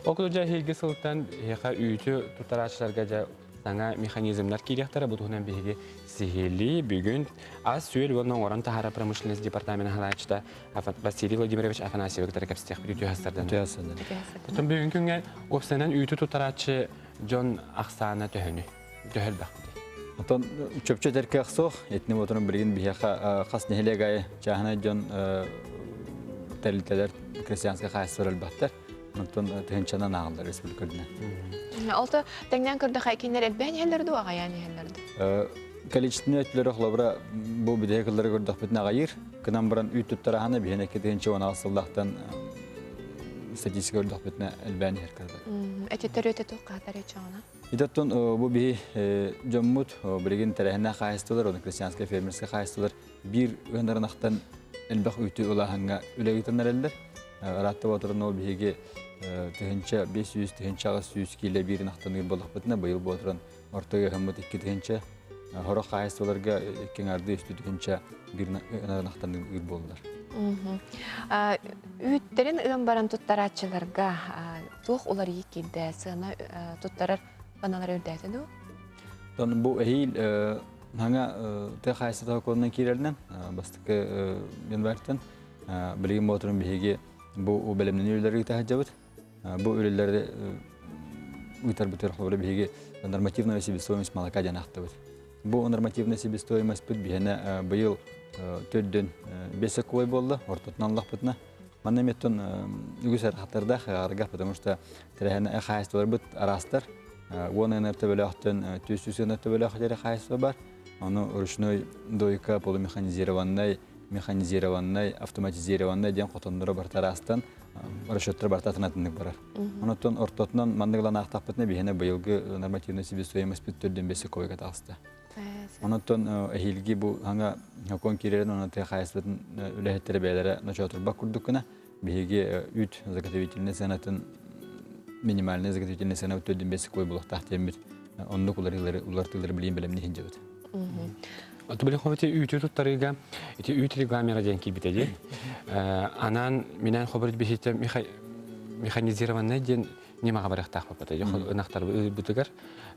Ол курдук дьэ эһиилги сылтан эһиэхэ үүтү туттарааччыларга дьэ саҥа механизмнар киириэхтэрэ. Бу туһунан биһиги сиһилии бүгүн ас-үөл уонна оҥорон таһаарар промышленность департамена салайааччыта Василий Владимирович Афанасьевы кытары кэпсэтиэхпит үтүө сарсыардан. Үтүө сарсыардан. Оттон бүгүн күҥҥэ уопсайынан үүтү туттарааччы дьон ахсаана төһөнүй? Төһө элбэхпитий? Оттон чөпчө этэр суох. Итини отурун билигин биһиэхэ хас нэһилиэк аайы чааһынай дьон тэрилтэлэр крестьянскай хаһаайыстыбалар элбэхтэр. Онтон тыһыынчанан ааҕыллар республика үрдүнэн. Ол тэҥнээн көрдөххө кинилэр элбээн иһэллэр дуу, аҕайаан иһэллэр дуу? Количественный өттүлэрэ холобура бу бүтэһик кыллары көрдөхпүтүнэ аҕайыыр. Кынан баран үүт туттараһана биһиэн 2016 сыллаахтан статистика көрдөхпүтүнэ элбээн иһэр кырдык. Эти төрүөтэ туох хаатар чоҕуна? Итаттон бу биһи дьоммут билигин тэрээһиннээх хаһаайыстыбалар, оны крестьянскай фермерскэй хаһаайыстыбалар биир ыанарынахтан элбэх үүтү ылааһыҥҥа үлэ ыытан эрэллэр. Ыраатта боотурун ол биһиги 1500 1800 киилэ биир ынахтан ыыр буоллахпытына, быйыл боотурун орто ыаһыммыт 2000, хорох хаһаайыстыбаларга икки аҥаардыы үстүү тыһыынча биир ынахтан ыыр буоллулар. Үүттэрин ыан баран туттарааччыларга туох уларыйыы киирдэ? Сыана туттарар сыаналара үрдээтэ дуу? Тон бу эһиил хаҥа тыа хаһаайыстыбата сокуонунан киирэринэн бастакы январьтан билигин буолан биһиги бу бэлэмнэнии үлэлэри ыыта сылдьабыт. Бу үлэлэри ыытарбытыгар холобура биһиги нормативная себестоимость молока диэн ааттабыт. Бу нормативная себестоимостьпыт биһиэнэ быйыл төрдүн 5 сокуой буолла, ортотунан ыллахпытына. Манна эмиэттэн үгүс ыарахаттардаах ыарга, потому что тэрээһин хаһаайыстыбаларбыт араастар. Уон ынар төбөлөөхтөн 400 ынар төбөлөөх диэри хаһаайыстыба бар. Ону ручной дойка, полумеханизированный, механизированный, автоматизированный диэн хотонноро барыта араастан расчеттар барыта атын-атыннык барар. Онон ортотунан маннык ылан аахтахпытына биһиэнэ быйылгы нормативный себестоимость төрдүн бэсэ койга таҕыста. Онон эһиилги бу хаҥа сокуон киирэрин онон тыа хаһаайыстыбатын үлэһиттэрэ бэйэлэрэ ночоотурбат курдук гына биһиги үүт заготовительнай сыанатын минимальный заготовительный сыана төрдүн бэсэ кой булуохтаах диэммит оннук уларыылары улартыылары билиин бэлэмни иһин Били хобити үүтү туттарыыга ити үүт регламера диэн киирбитэ дии. Анаан минээн хобурит биһиитэ механизированный диэн ньымаҕа барыахтаах баппата. Ынахтар ыырбытыгар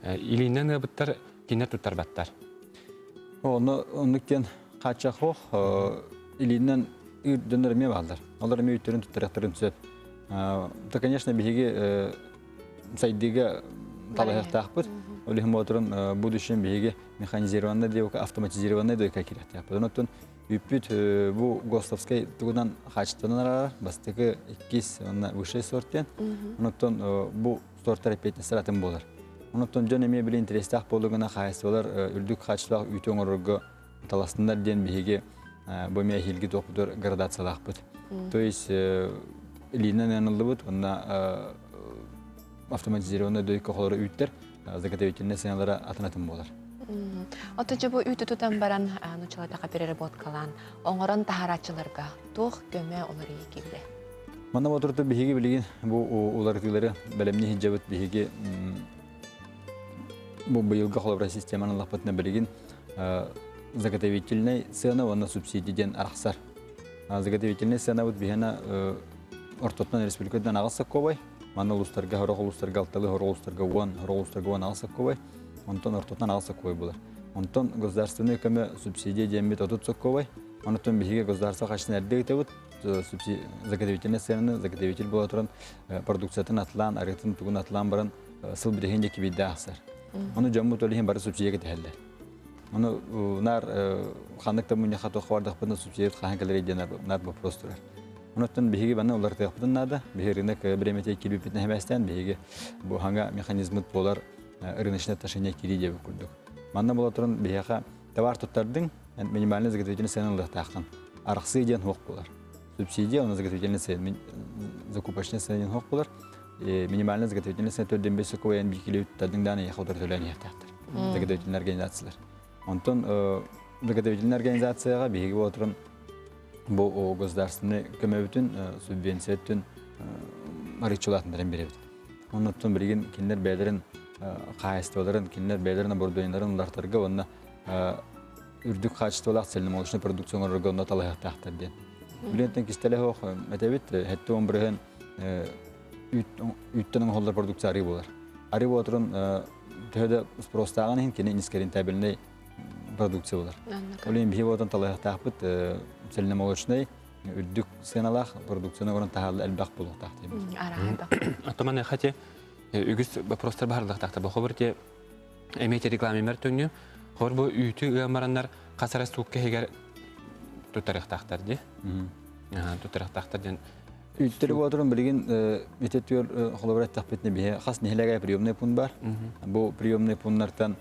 илиинэн ыабыттар кинилэр туттарбаттар. Онно оннук диэн хааччах ох илиинэн ыыр дьоннор эмиэ бааллар. Олор эмиэ үүттэрин туттарыахтарын сөп. То, конечно, биһиги сайдыыга талаһыахтаахпыт. Ол иһин буолан будущем биһиги механизированный дойка, автоматизированный дойка киириэхтээхпит. Онон үппүт бу ГОСТовскай тугунан хаачыстыбанан араарар. Бастакы, иккис уонна высший сорт диэн. Онон бу сорттар эппиэтинэстэр атын буолар. Онон дьон эмиэ били интэриэстээх буолугуна хаачыстыбалар үрдүк хаачыстыбалаах үүтү оҥорорго таластыннар диэн биһиги бу эмиэ эһиилги туохпутугар градациялаахпыт. То есть илиинэн ыаныллыбыт уонна автоматизированный дойка холоро үүттэр заготовительнай сыаналара атын-атын буолар. Ото дьэ бу үүтү тутан баран нучалатаха переработкалаан оҥорон таһарааччыларга туох көмө уларыйыы киирдэ? Манна отурту биһиги билигин бу уларытыылары бэлэмни сылдьабыт биһиги бу быйылгы холобура системаны ыллахпытына билигин заготовительнай сыана уонна субсидия диэн арахсар. Заготовительнай сыанабыт биһиэнэ ортотунан республикадан аҕыс соккобай, манна улуустарга сорох улуустарга алталыы, сорох улуустарга 10, сорох улуустарга 16 соккобай, онтон ортотунан аҕыс соккобай булар. Онтон государственный көмө субсидия диэммит 30 соккобай, онтон биһиги государство хаччын эрдэ ыытабыт, заготовительнай сыананы заготовитель буола туран продукциятын атлаан, арыытын тугун атлаан баран сыл бүтэһин диэки биирдэ аахсар. Ону дьоммут ол иһин бары субсидия кэтэһэллэр. Ону наар ханнык да мунньахха туох бардахпытына субсидия хаһан кэлэрий диэн наар вопрос турар. Онуттан биһиги баны уларытыахпытын наада. Биһиги рынок бириэмэтигэр киирбиппитин эһэмээстээн биһиги бу хаҥа механизмыт буолар рыночное отношение киирии диэбит курдук. Манна буола туран биһиэхэ товар туттардыҥ, минимальный заготовительный цена ылыахтааххын. Арахсыы диэн суох буолар. Субсидия, онно заготовительный цена, закупочная цена диэн суох буолар. Минимальный заготовительный цена төрдүн бес сокуойан биир туттардыҥ дааны эйиэхэ утары төлөөн иһиэхтээхтэр. Заготовительные организациялар. Онтон заготовительная организацияҕа биһиги буола туран бу государственный көмөбүтүн, субвенция өттүн арыыччылаатыннаран биэрэбит. Оннуттан билигин кинилэр бэйэлэрин хаһаайыстыбаларын, кинилэр бэйэлэрин оборудованиеларын уларытарга уонна үрдүк хаачыстыбалаах цельномолочный продукция оҥорорго онно талаһыахтаахтар диэн. Билиэнтэн кистэлэ суох этэбит, 70 бырыһын Үүттэн оҥоһуллар продукция арыы буолар. Арыы буолан төһө да спростааҕын иһин кини низкорентабельнай продукция буолар. Ол иһин биһи буолан талаһыахтаахпыт цельномолочнай үрдүк сыаналаах продукцияны оҥорон таһаалла элбэх буолуохтаах дейбит. Оттоман хати үгүс вопростар баһарлыахтаахтар. Бохобур те эмиэ рекламемер төҥнү хор бу үүтү ыамараннар хасара суукка иһигэр туттарыахтаахтар ди. Туттарыахтаахтар диэн Үүттэри буолан билигин ити түөр холобур эттэхпитинэ биһи хас нэһилиэгэ приемный пункт бар. Бу приемный пунктартан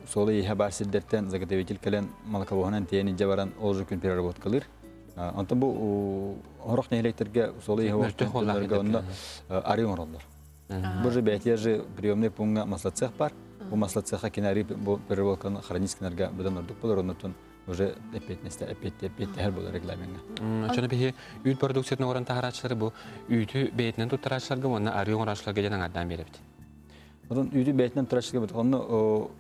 суола иһэ баар сирдэртэн заготовитель кэлэн молоковоһунан тиэйэн илдьэ баран ол же күн переработкалыыр. Онтон бу орох нэһилиэктэргэ суола иһэ онно арыы оҥороллор. Бу же бэйэтигэр же приемный пункка маслоцех бар. Бу маслоцеха кини арыы бу переработканы хранить гынарга быдан ордук болор оннотон уже эппиэтинэстэ эппиэттэһэр буолар регламеҥҥа. Оччону биһи үүт продукциятын оҥорон таһарааччылары бу үүтү бэйэтинэн туттарааччыларга уонна арыы оҥорооччуларга диэн аҥаардаан биэрэбит. Онон үүтү бэйэтинэн туттарааччыларга бит онно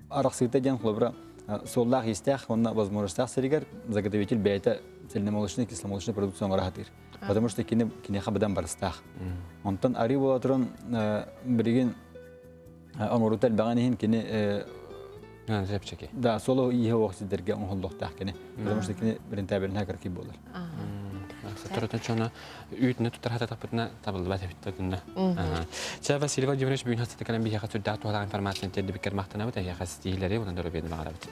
арахсыыта диэн холобура суоллаах иистээх уонна возможностаах сиригэр заготовитель бэйэтэ цельномолочный кисломолочный продукция оҥоро сатыыр. Потому что кини киниэхэ быдан барыстаах. Онтон арыы буола туран билигин оҥоруута элбэҕин иһин кини чэпчэки. Да, соло ииһэ уох сирдэргэ оҥоһуллуохтаах кини. Потому что кини рентабельнай кыркый буолар. Сатырытын чоно үүтүнэ тутар хататаппытына табыллыбат эбит тутунна. Ча Василий Владимирович бүгүн хастата кэлэн биһиэхэ сүрдээх туһалаах информацияны тиэрдибиккэр махтанабыт, эһиэхэ ситиһиилэри уонна доруобуйаны баҕарабыт.